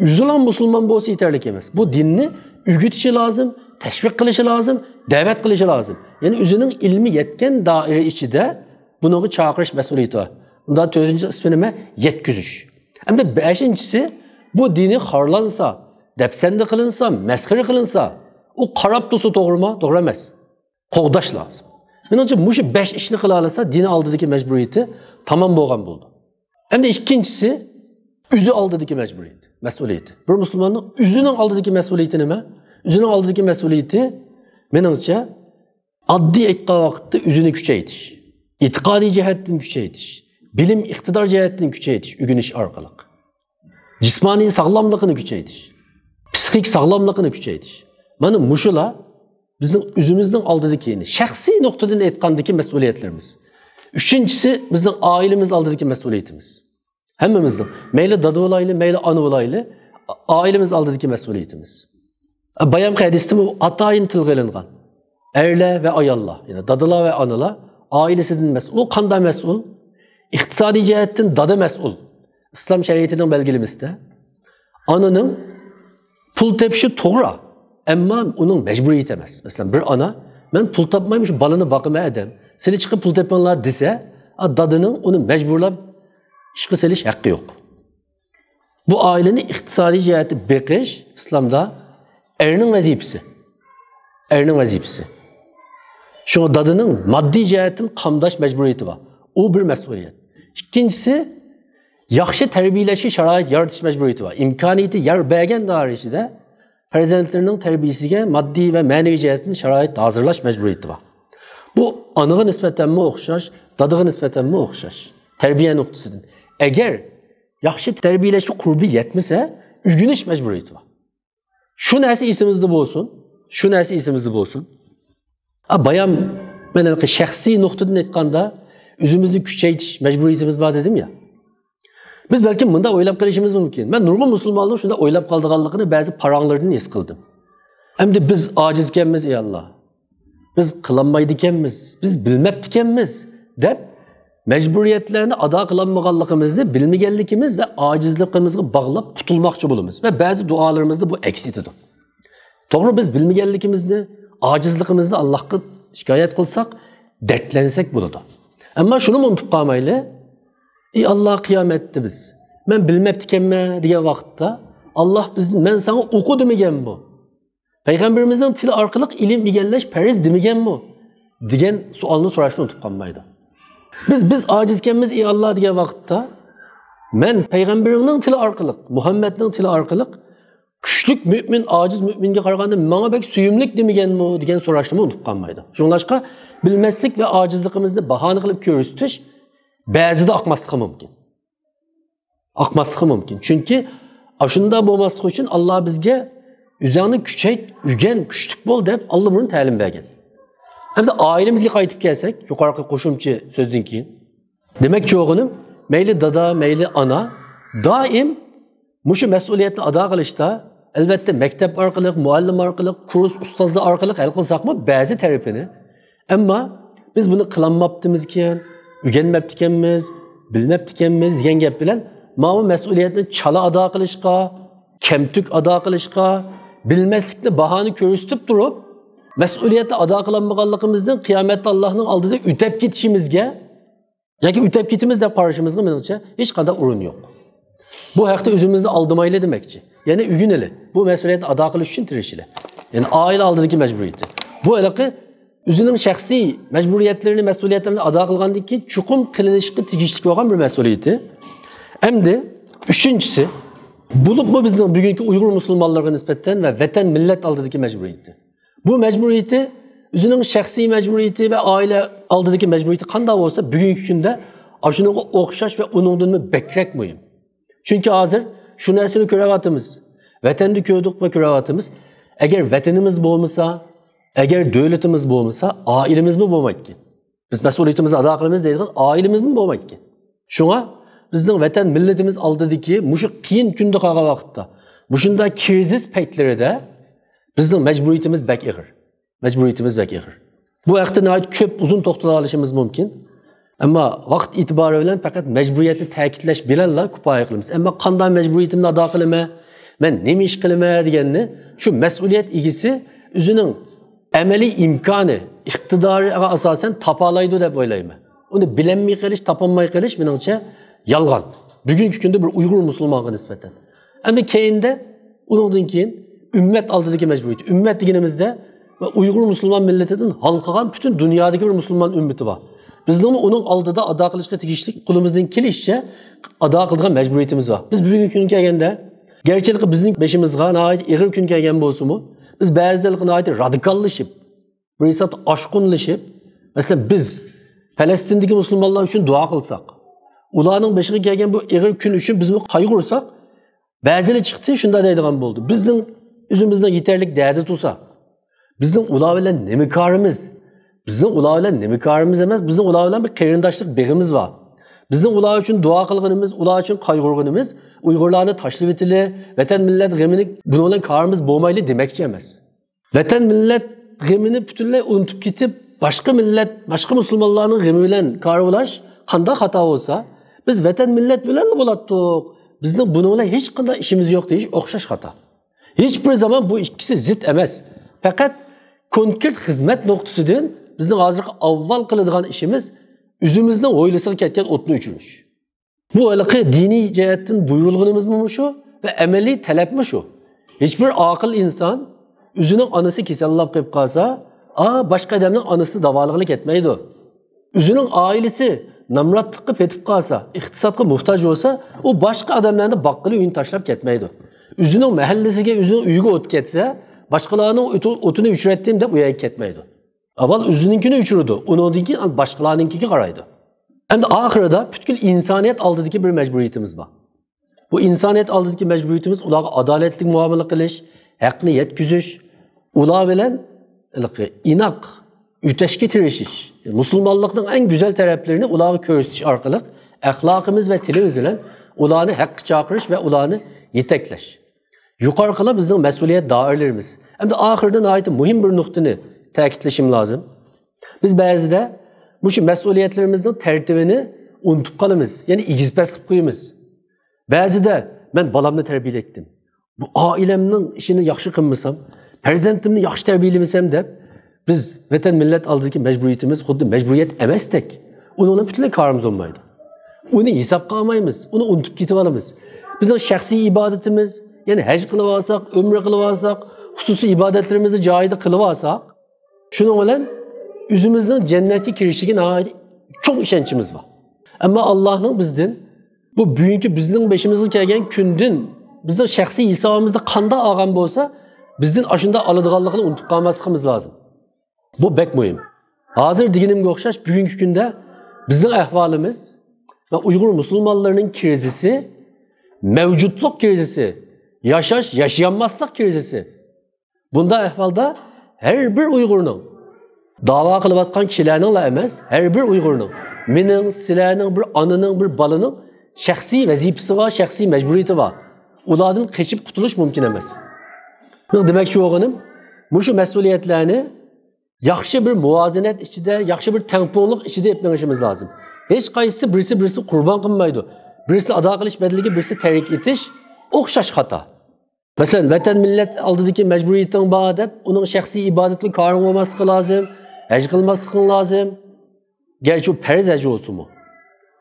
ئۆزىلام مۇسۇلمان بولسا يېتەرلىك ئەمەس. بۇ دىننى ئۆگىتىشى لازىم، تەشۋىق قىلىشى لازىم، دەۋەت قىلىشى لازىم. يەنى ئۆزىنىڭ ئىلمى يەتكەن دائىرە ئىچىدە بۇنىڭغا چاقىرىش مەسئۇلىيىتى بار. بۇندا تۆتىنچى ئىسمى نېمە؟ يەتكۈزۈش. ئەمدى بەشىنچىسى، بۇ دىنى خارلانسا، دەپسەندە قىلىنسا، مەسخىرە قىلىنسا، ئۇ قاراپ تۇرسا توغرىمۇ؟ توغرا ئەمەس. قوغداش لازىم. مېنىڭچە، مۇشۇ بەش ئىشنى قىلالىسا، دىنى ئالدىدىكى مەجبۇرىيىتى تامام بولغان بولىدۇ. ئەمدى ئىككىنچىسى، ئۆزى ئالدىدىكى مەجبۇرىيىتى، مەسئۇلىيىتى. بىر مۇسۇلماننىڭ ئۆزىنىڭ ئالدىدىكى مەسئۇلىيىتى نېمە؟ ئۆزىنىڭ ئالدىدىكى مەسئۇلىيىتى، مېنىڭچە، ئاددىي ئېيتقان ۋاقىتتا ئۆزىنى كۈچەيتىش، ئېتىقادىي جەھەتتىن كۈچەيتىش، بىلىم، ئىقتىدار جەھەتتىن كۈچەيتىش، ئۆگىنىش ئارقىلىق. جىسمانىي ساغلاملىقىنى كۈچەيتىش، پسىخىك ساغلاملىقىنى كۈچەيتىش. مانا مۇشۇلا بىزنىڭ ئۆزىمىزنىڭ ئالدىدىكى، شەخسىي نۇقتىدىن ئېيتقاندىكى مەسئۇلىيەتلىرىمىز. ئۈچىنچىسى، بىزنىڭ ئائىلىمىز ئالدىدىكى مەسئۇلىيىتىمىز. ھەممىمىزنىڭ، مەيلى دادا بولايلى، مەيلى ئانا بولايلى، ئائىلىمىز ئالدىدىكى مەسئۇلىيىتىمىز. بايامقى ھەدىستىمۇ ئاتايىن تىلغا ئېلىنغان. ئەرلەر ۋە ئاياللار، يەنى دادىلار ۋە ئانىلار ئائىلىسىدىن مەسئۇل. ئۇ قانداق مەسئۇل؟ ئىقتىسادىي جەھەتتىن دادا مەسئۇل. ئىسلام شەرىئىتىنىڭ بەلگىلىمىسىدە ئانىنىڭ پۇل تېپىشى توغرا، ئەمما ئۇنىڭ مەجبۇرىيىتى ئەمەس. مەسىلەن، بىر ئانا، «مەن پۇل تاپماي مۇشۇ بالىنى باقىمەن» دەپ، «سىلى چىقىپ پۇل تېپىڭلار» دېسە، ئا، دادىنىڭ ئۇنى مەجبۇرلاپ ئىشقا سېلىش ھەققى يوق. بۇ ئائىلىنى ئىقتىسادىي جەھەتتە بېقىش ئىسلامدا ئەرنىڭ ۋەزىپىسى. ئەرنىڭ ۋەزىپىسى. شۇڭا دادىنىڭ ماددىي جەھەتتىن قامداش مەجبۇرىيىتى بار. ئۇ بىر مەسئۇلىيەت. ئىككىنچىسى، ياخشى تەربىيەلەشكە شارائىت يارىتىش مەجبۇرىيىتى بار. ئىمكانىيىتى يار بەرگەن دائىرە ئىچىدە پەرزەنتلىرىنىڭ تەربىيىسىگە ماددىي ۋە مەنىۋى جەھەتتىن شارائىت ھازىرلاش مەجبۇرىيىتى بار. بۇ ئانىغا نىسبەتەنمۇ ئوخشاش، دادىغا نىسبەتەنمۇ ئوخشاش. تەربىيە نۇقتىسىدىن. ئەگەر ياخشى تەربىيەلەشكە قۇربى يەتمىسە، ئۆگىنىش مەجبۇرىيىتى بار. شۇ نەرسە ئېسىمىزدە بولسۇن. شۇ نەرسە ئېسىمىزدە بولسۇن. ئا، بايام مەن ھېلىقى شەخسىي نۇقتىدىن ئېيتقاندا، ئۆزىمىزنى كۈچەيتىش مەجبۇرىيىتىمىز بار دېدىم يا. بىز بەلكىم مۇنداق ئويلاپ قېلىشىمىز مۇمكىن. مەن نۇرغۇن مۇسۇلمانلارنىڭ شۇنداق ئويلاپ قالىدىغانلىقىنى بەزى پاراڭلىرىدىن ھېس قىلدىم. ئەمدى بىز ئاجىزكەنمىز، ئى ئاللا. بىز قىلالمايدىكەنمىز، بىز بىلمەپتىكەنمىز دەپ، مەجبۇرىيەتلەرنى ئادا قىلالمىغانلىقىمىزنى بىلمىگەنلىكىمىز ۋە ئاجىزلىقىمىزغا باغلاپ قۇتۇلماقچى بولىمىز. ۋە بەزى دۇئالىرىمىزدا بۇ ئەكس ئېتىدۇ. توغرا، بىز بىلمىگەنلىكىمىزنى، ئاجىزلىقىمىزنى ئاللاھقا شىكايەت قىلساق، دەردلەنسەك بولىدۇ. ئەمما شۇنىمۇ ئۇنتۇپ قالمايلى، ئى ئاللا، قىيامەتتە بىز، «مەن بىلمەپتىكەنمەن» دېگەن ۋاقىتتا، ئاللا بىزدىن، «مەن ساڭا ئوقۇ» دېمىگەنمۇ؟ پەيغەمبىرىمىزنىڭ تىلى ئارقىلىق ئىلىم ئىگىلەش پەرز دېمىگەنمۇ؟ دېگەن سوئالنى سوراشنى ئۇنتۇپ قالمايدۇ. بىز، «بىز ئاجىزكەنمىز، ئى ئاللا» دېگەن ۋاقىتتا، «مەن پەيغەمبىرىڭنىڭ تىلى ئارقىلىق، مۇھەممەدنىڭ تىلى ئارقىلىق كۈچلۈك مۆمىن ئاجىز مۆمىنگە قارىغاندا ماڭا بەك سۆيۈملۈك دېمىگەنمۇ؟» دېگەن سوراشنىمۇ ئۇنتۇپ قالمايدۇ. شۇڭلاشقا، بىلمەسلىك ۋە ئاجىزلىقىمىزنى باھانە قىلىپ كۆرسىتىش بەزىدە ئاقماسلىقى مۇمكىن. ئاقماسلىقى مۇمكىن. چۈنكى ئاشۇنداق بولماسلىقى ئۈچۈن ئاللا بىزگە «ئۆزۈڭنى كۈچەيت، ئۆگەن، كۈچلۈك بول» دەپ ئاللىبۇرۇن تەلىم بەرگەن. ئەمدى ئائىلىمىزگە قايتىپ كەلسەك، يۇقىرىقى قوشۇمچە سۆزدىن كېيىن، دېمەكچى بولغىنىم، مەيلى دادا، مەيلى ئانا، دائىم مۇشۇ مەسئۇلىيەتنى ئادا قىلىشتا، ئەلۋەتتە، مەكتەپ ئارقىلىق، مۇئەللىم ئارقىلىق، كۇرس ئۇستازلار ئارقىلىق ھەل قىلساقمۇ بەزى تەرىپىنى، ئەمما بىز بۇنى قىلالماپتىمىزكەن، ئۆگەنمەپتىكەنمىز، بىلمەپتىكەنمىز دېگەن گەپ بىلەن ماۋۇ مەسئۇلىيەتنى چالا ئادا قىلىشقا، كەمتۈك ئادا قىلىشقا، بىلمەسلىكنى باھانە كۆرسىتىپ تۇرۇپ، مەسئۇلىيەتنى ئادا قىلالمىغانلىقىمىزدىن قىيامەتتە ئاللاھنىڭ ئالدىدا ئۆتەپ كېتىشىمىزگە ياكى ئۆتەپ كېتىمىز دەپ قارىشىمىزغا مېنىڭچە ھېچقانداق ئورۇن يوق. بۇ ھەقتە ئۆزىمىزنى ئالدىمايلى دېمەكچى. يەنى ئۆگىنىلى. بۇ مەسئۇلىيەتنى ئادا قىلىش ئۈچۈن تىرىشىلى. يەنى ئائىلە ئالدىدىكى مەجبۇرىيىتى. بۇ ھېلىقى ئۆزىنىڭ شەخسىي مەجبۇرىيەتلىرىنى، مەسئۇلىيەتلىرىنى ئادا قىلغاندىن كېيىن چوقۇم قىلىنىشقا تېگىشلىك بولغان بىر مەسئۇلىيىتى. ئەمدى ئۈچىنچىسى، بولۇپمۇ بىزنىڭ بۈگۈنكى ئۇيغۇر مۇسۇلمانلىرىغا نىسبەتەن ۋە ۋەتەن، مىللەت ئالدىدىكى مەجبۇرىيىتى. بۇ مەجبۇرىيىتى ئۆزىنىڭ شەخسىي مەجبۇرىيىتى ۋە ئائىلە ئالدىدىكى مەجبۇرىيىتى قانداق بولسا، بۈگۈنكى كۈندە ئاشۇنىڭغا ئوخشاش ۋە ئۇنىڭدىنمۇ بەكرەك مۇھىم. چۈنكى ھازىر شۇ نەرسىنى كۆرۈۋاتىمىز. ۋەتەندە كۆردۇق ۋە كۆرۈۋاتىمىز. ئەگەر ۋەتىنىمىز بولمىسا، ئەگەر دۆلىتىمىز بولمىسا، ئائىلىمىزمۇ بولمايدىكەن. بىز مەسئۇلىيىتىمىزنى ئادا قىلىمىز دەيدىغان ئائىلىمىزمۇ بولمايدىكەن. شۇڭا بىزنىڭ ۋەتەن مىللىتىمىز ئالدىدىكى مۇشۇ قىيىن كۈندە قالغان ۋاقىتتا، مۇشۇنداق كىرىزىس پەيتلىرىدە بىزنىڭ مەجبۇرىيىتىمىز بەك ئېغىر. مەجبۇرىيىتىمىز بەك ئېغىر. بۇ ھەقتە ناھايىتى كۆپ، ئۇزۇن توختىلىۋالىشىمىز مۇمكىن. ئەمما ۋاقىت ئېتىبارى بىلەن پەقەت مەجبۇرىيەتنى تەكىتلەش بىلەنلا كۇپايە قىلىمىز. ئەمما قانداق مەجبۇرىيىتىمنى ئادا قىلىمەن، مەن نېمە ئىش قىلىمەن دېگەننى شۇ مەسئۇلىيەت ئىگىسى ئۆزىنىڭ ئەمەلىي ئىمكانى، ئىقتىدارىغا ئاساسەن تاپالايدۇ دەپ ئويلايمەن. ئۇنى بىلەلمەي قېلىش، تاپالماي قېلىش مېنىڭچە يالغان. بۈگۈنكى كۈندە بىر ئۇيغۇر مۇسۇلمانغا نىسبەتەن. ئەمدى كەينىدە، ئۇنىڭدىن كېيىن ئۈممەت ئالدىدىكى مەجبۇرىيىتى. ئۈممەت دېگىنىمىزدە ۋە ئۇيغۇر مۇسۇلمان مىللىتىدىن ھالقىغان پۈتۈن دۇنيادىكى بىر مۇسۇلمان ئۈممىتى بار. بىزنىڭمۇ ئۇنىڭ ئالدىدا ئادا قىلىشقا تېگىشلىك قولىمىزدىن كېلىشىچە ئادا قىلىدىغان مەجبۇرىيىتىمىز بار. بىز بۈگۈنكى كۈنگە كەلگەندە، گەرچىلىكى بىزنىڭ بېشىمىزغا ناھايىتى ئېغىر كۈن كەلگەن بولسىمۇ، بىز بەزىدە ناھايىتى رادىكاللىشىپ، بىر ھېسابتا ئاشقۇنلىشىپ، مەسىلەن، بىز پەلەستىندىكى مۇسۇلمانلار ئۈچۈن دۇئا قىلساق، ئۇلارنىڭ بېشىغا كەلگەن بۇ ئېغىر كۈن ئۈچۈن بىزمۇ قايغۇرساق، بەزىلەر چىقتى، شۇنداق دەيدىغان بولدى. بىزنىڭ ئۆزىمىزنىڭ يېتەرلىك دەردى تۇرسا، بىزنىڭ ئۇلار بىلەن نېمە كارىمىز؟ بىزنىڭ ئۇلار بىلەن نېمە كارىمىز ئەمەس، بىزنىڭ ئۇلار بىلەن بىر قېرىنداشلىق بېغىمىز بار. بىزنىڭ ئۇلار ئۈچۈن دۇئا قىلغىنىمىز، ئۇلار ئۈچۈن قايغۇرغىنىمىز ئۇيغۇرلارنى تاشلىۋېتىلى، ۋەتەن مىللەت غېمىنى بۇنىڭ بىلەن كارىمىز بولمايلى دېمەكچى ئەمەس. ۋەتەن مىللەت غېمىنى پۈتۈنلەي ئۇنتۇپ كېتىپ، باشقا مىللەت، باشقا مۇسۇلمانلارنىڭ غېمى بىلەن كارىۋالاش قانداق خاتا بولسا، بىز ۋەتەن مىللەت بىلەنلا بولاتتۇق، بىزنىڭ بۇنىڭ بىلەن ھېچقانداق ئىشىمىز يوق دېيىش ئوخشاش خاتا. ھېچ بىر زامان بۇ ئىككىسى زىت ئەمەس. پەقەت كونكرېت خىزمەت نۇقتىسىدىن بىزنىڭ ھازىرقى ئاۋۋال قىلىدىغان ئىشىمىز ئۆزىمىزنىڭ ھويلىسىغا كەتكەن ئوتنى ئۆچۈرۈش. بۇ ھېلىقى دىنىي جەھەتتىن بۇيرۇلغىنىمىزمۇ مۇشۇ ۋە ئەمەلىي تەلەپمۇ شۇ. ھېچبىر ئاقىل ئىنسان ئۆزىنىڭ ئانىسى كېسەللەپ قېلىپ قالسا، ئا، باشقا ئادەمنىڭ ئانىسىنى داۋالىغىلى كەتمەيدۇ. ئۆزىنىڭ ئائىلىسى نامراتلىققا پېتىپ قالسا، ئىقتىسادقا موھتاج بولسا، ئۇ باشقا ئادەملەرنى باققىلى ئۆيىنى تاشلاپ كەتمەيدۇ. ئۆزىنىڭ مەھەللىسىگە، ئۆزىنىڭ ئۆيىگە ئوت كەتسە، باشقىلارنىڭ ئۆتۈ-، ئوتىنى ئۆچۈرەتتىم دەپ ئۇ يەرگە كەتمەيدۇ. ئاۋۋال ئۆزىنىڭكىنى ئۆچۈرىدۇ، ئۇنىڭدىن كېيىن باشقىلارنىڭكىگە قارايدۇ. ئەمدى ئاخىرىدا پۈتكۈل ئىنسانىيەت ئالدىدىكى بىر مەجبۇرىيىتىمىز بار. بۇ ئىنسانىيەت ئالدىدىكى مەجبۇرىيىتىمىز ئۇلارغا ئادالەتلىك مۇئامىلە قىلىش، ھەقنى يەتكۈزۈش، ئۇلار بىلەن ھېلىقى ئىناق ئۆتەشكە تىرىشىش، مۇسۇلمانلىقنىڭ ئەڭ گۈزەل تەرەپلىرىنى ئۇلارغا كۆرسىتىش ئارقىلىق ئەخلاقىمىز ۋە تىلىمىز بىلەن ئۇلارنى ھەققە چاقىرىش ۋە ئۇلارنى يېتەكلەش. يۇقىرىقىلار بىزنىڭ مەسئۇلىيەت دائىرىلىرىمىز. ئەمدى ئاخىرىدا ناھايىتى مۇھىم بىر نۇقتىنى تەكىتلىشىم لازىم. بىز بەزىدە مۇشۇ مەسئۇلىيەتلىرىمىزنىڭ تەرتىپىنى ئۇنتۇپ قالىمىز، يەنى ئېگىز-پەس قىلىپ قويىمىز. بەزىدە مەن بالامنى تەربىيەلەيتتىم، بۇ ئائىلەمنىڭ ئىشىنى ياخشى قىلمىسام، پەرزەنتىمنى ياخشى تەربىيەلىمىسەم دەپ، بىز ۋەتەن مىللەت ئالدىدىكى مەجبۇرىيىتىمىز خۇددى مەجبۇرىيەت ئەمەستەك، ئۇنىڭ بىلەن پۈتۈنلەي كارىمىز بولمايدۇ. ئۇنى ھېسابقا ئالمايمىز، ئۇنى ئۇنتۇپ كېتىۋالىمىز. بىزنىڭ شەخسىي ئىبادىتىمىز، يەنى ھەج قىلىۋالساق، ئۆمرە قىلىۋالساق، خۇسۇسىي ئىبادەتلىرىمىزنى جايىدا قىلىۋالساق، شۇنىڭ بىلەن ئۆزىمىزنىڭ جەننەتكە كىرىشىگە ناھايىتى چوڭ ئىشەنچىمىز بار. ئەمما ئاللاھنىڭ بىزدىن بۇ بۈگۈنكى بىزنىڭ بېشىمىزغا كەلگەن كۈندىن بىزنىڭ شەخسىي ھېسابىمىزدا قانداق ئالغان بولسا، بىزدىن ئاشۇنداق ئالىدىغانلىقىنى ئۇنتۇپ قالماسلىقىمىز لازىم. بۇ بەك مۇھىم. ھازىر دېگىنىمگە ئوخشاش، بۈگۈنكى كۈندە بىزنىڭ ئەھۋالىمىز ۋە ئۇيغۇر مۇسۇلمانلىرىنىڭ كىرىزىسى، مەۋجۇتلۇق كىرىزىسى، ياشاش، ياشىيالماسلىق كىرىزىسى. بۇنداق ئەھۋالدا ھەر بىر ئۇيغۇرنىڭ داۋا قىلىۋاتقان كىشىلەرنىڭلا ئەمەس، ھەر بىر ئۇيغۇرنىڭ، مېنىڭ، سىلەرنىڭ، بىر ئانىنىڭ، بىر بالىنىڭ شەخسىي ۋەزىپىسى بار، شەخسىي مەجبۇرىيىتى بار. ئۇلاردىن قېچىپ قۇتۇلۇش مۇمكىن ئەمەس. مېنىڭ دېمەكچى بولغىنىم، مۇشۇ مەسئۇلىيەتلەرنى ياخشى بىر مۇۋازىنەت ئىچىدە، ياخشى بىر تەڭپۇڭلۇق ئىچىدە ئېلىپ مېڭىشىمىز لازىم. ھېچقايسىسى بىرسى بىرسىنى قۇربان قىلمايدۇ. بىرسىنى ئادا قىلىش بەدىلىگە بىرسىنى تەرك ئېتىش ئوخشاش خاتا. مەسىلەن، ۋەتەن، مىللەت ئالدىدىكى مەجبۇرىيىتىڭ بار دەپ، ئۇنىڭ شەخسىي ئىبادىتىگە كارىڭ بولماسلىقى لازىم، ھەج قىلماسلىقىڭ لازىم. گەرچە ئۇ پەرز ھەج بولسىمۇ.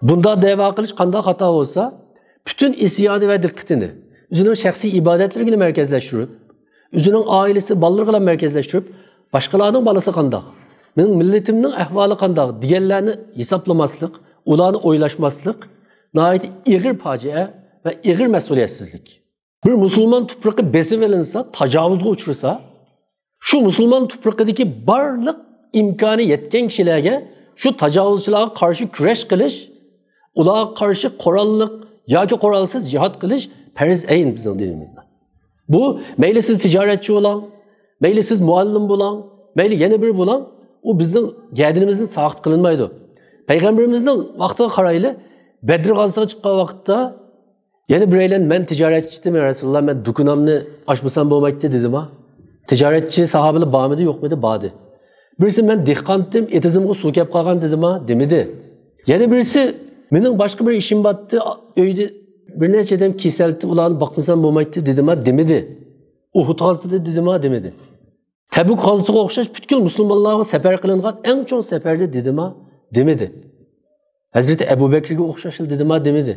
بۇنداق دەۋا قىلىش قانداق خاتا بولسا، پۈتۈن ئىسيانى ۋە دىققىتىنى ئۆزىنىڭ شەخسىي ئىبادەتلىرىگىلا مەركەزلەشتۈرۈپ، ئۆزىنىڭ ئائىلىسى، بالىلىرىغىلا مەركەزلەشتۈرۈپ، باشقىلارنىڭ بالىسى قانداق، مېنىڭ مىللىتىمنىڭ ئەھۋالى قانداق دېگەنلەرنى ھېسابلىماسلىق، ئۇلارنى ئويلاشماسلىق ناھايىتى ئېغىر پاجىئە ۋە ئېغىر مەسئۇلىيەتسىزلىك. بىر مۇسۇلمان تۇپرىقى بېسىۋېلىنسا، تاجاۋۇزغا ئۇچرىسا، شۇ مۇسۇلمان تۇپرىقىدىكى بارلىق ئىمكانى يەتكەن كىشىلەرگە شۇ تاجاۋۇزچىلارغا قارشى كۈرەش قىلىش، ئۇلارغا قارشى قوراللىق ياكى قورالسىز جىھاد قىلىش پەرز ئەين بىزنىڭ دىنىمىزدا. بۇ مەيلى سىز تىجارەتچى بولاڭ، مەيلى سىز مۇئەللىم بولاڭ، مەيلى يەنە بىر بولاڭ، ئۇ بىزنىڭ گەدىنىمىزدىن ساقىت قىلىنمايدۇ. پەيغەمبىرىمىزنىڭ ۋاقتىغا قارايلى، بەدر غازىتىغا چىققان ۋاقىتتا يەنە بىرەيلەن، «مەن تىجارەتچى ئىدىم، يا رەسۇلاللا، مەن دۇكىنامنى ئاچمىسام بولمايتتى» دېدىما؟ تىجارەتچى ساھابىلەر بارمىدى، يوقمىدى؟ باردى. بىرسى، «مەن دېھقانتىم، ئېتىزىمغا سۇ كەپ قالغان» دېدىما؟ دېمىدى. يەنە بىرسى، «مېنىڭ باشقا بىر ئىشىم بارتتى، ئۆيدە بىر نەچچە ئادەم كېسەلتى، ئۇلارنى باقمىسام بولمايتتى» دېدىما؟ دېمىدى. «ئۇھۇد غازىتىدە» دېدىما؟ دېمىدى. تەبۈك غازىتىغا ئوخشاش پۈتكۈل مۇسۇلمانلارغا سەپەر قىلىنغان ئەڭ چوڭ سەپەردە دېدىما؟ دېمىدى. ھەزرىتى ئەبۇ بەكرىگە ئوخشاشلا دېدىما؟ دېمىدى.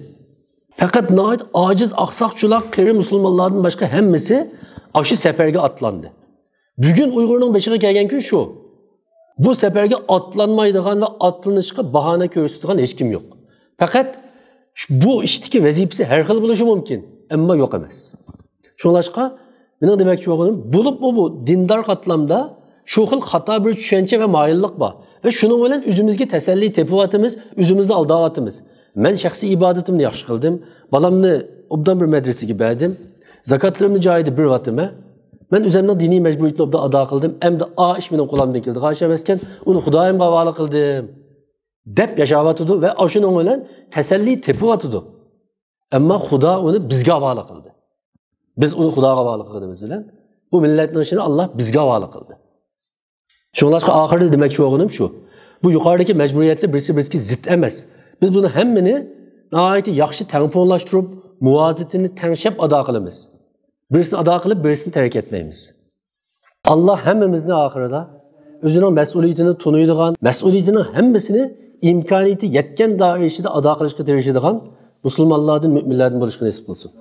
پەقەت ناھايىتى ئاجىز، ئاقساق، چولاق، قېرى مۇسۇلمانلاردىن باشقا ھەممىسى ئاشۇ سەپەرگە ئاتلاندى. بۈگۈن ئۇيغۇرنىڭ بېشىغا كەلگەن كۈن شۇ. بۇ سەپەرگە ئاتلانمايدىغان ۋە ئاتلىنىشقا باھانە كۆرسىتىدىغان ھېچكىم يوق. پەقەت ش-، بۇ ئىشتىكى ۋەزىپىسى ھەر خىل بولۇشى مۇمكىن، ئەمما يوق ئەمەس. شۇڭلاشقا، مېنىڭ دېمەكچى بولغىنىم، بولۇپمۇ بۇ دىندار قاتلامدا شۇ خىل خاتا بىر چۈشەنچە ۋە مايىللىق بار. ۋە شۇنىڭ بىلەن ئۆزىمىزگە تەسەللى تېپىۋاتىمىز، ئۆزىمىزنى ئالداۋاتىمىز. «مەن شەخسىي ئىبادىتىمنى ياخشى قىلدىم، بالامنى ئوبدان بىر مەدرىسىگە بەردىم، زاكاتلىرىمنى جايىدا بېرىۋاتىمەن، مەن ئۆزەمنىڭ دىنىي مەجبۇرىيىتىنى ئوبدان ئادا قىلدىم، ئەمدى ئا ئىش مېنىڭ قولۇمدىن كېلىدىغان ئىش ئەمەسكەن، ئۇنى خۇدايىمغا ھاۋالە قىلدىم» دەپ ياشاۋاتىدۇ ۋە ئاشۇنىڭ بىلەن تەسەللى تېپىۋاتىدۇ. ئەمما خۇدا ئۇنى بىزگە ھاۋالە قىلدى. بىز ئۇنى خۇداغا ھاۋالە قىلغىنىمىز بىلەن بۇ مىللەتنىڭ ئىشىنى ئاللا بىزگە ھاۋالە قىلدى. شۇڭلاشقا ئاخىرىدا دېمەكچى بولغىنىم شۇ. بۇ يۇقىرىدىكى مەجبۇرىيەتلەر بىرسى بىرسىگە زىت ئەمەس. بىز بۇنى ھەممىنى ناھايىتى ياخشى تەڭپۇڭلاشتۇرۇپ، مۇۋازىتىنى تەڭشەپ ئادا قىلىمىز. بىرسىنى ئادا قىلىپ، بىرسىنى تەرك ئەتمەيمىز. ئاللا ھەممىمىزنى ئاخىرىدا ئۆزىنىڭ مەسئۇلىيىتىنى تونۇيدىغان، مەسئۇلىيىتىنىڭ ھەممىسىنى ئىمكانىيىتى يەتكەن دائىرە ئىچىدە ئادا قىلىشقا تىرىشىدىغان مۇسۇلمانلاردىن، مۆمىنلەردىن بولۇشقا نېسىپ قىلسۇن.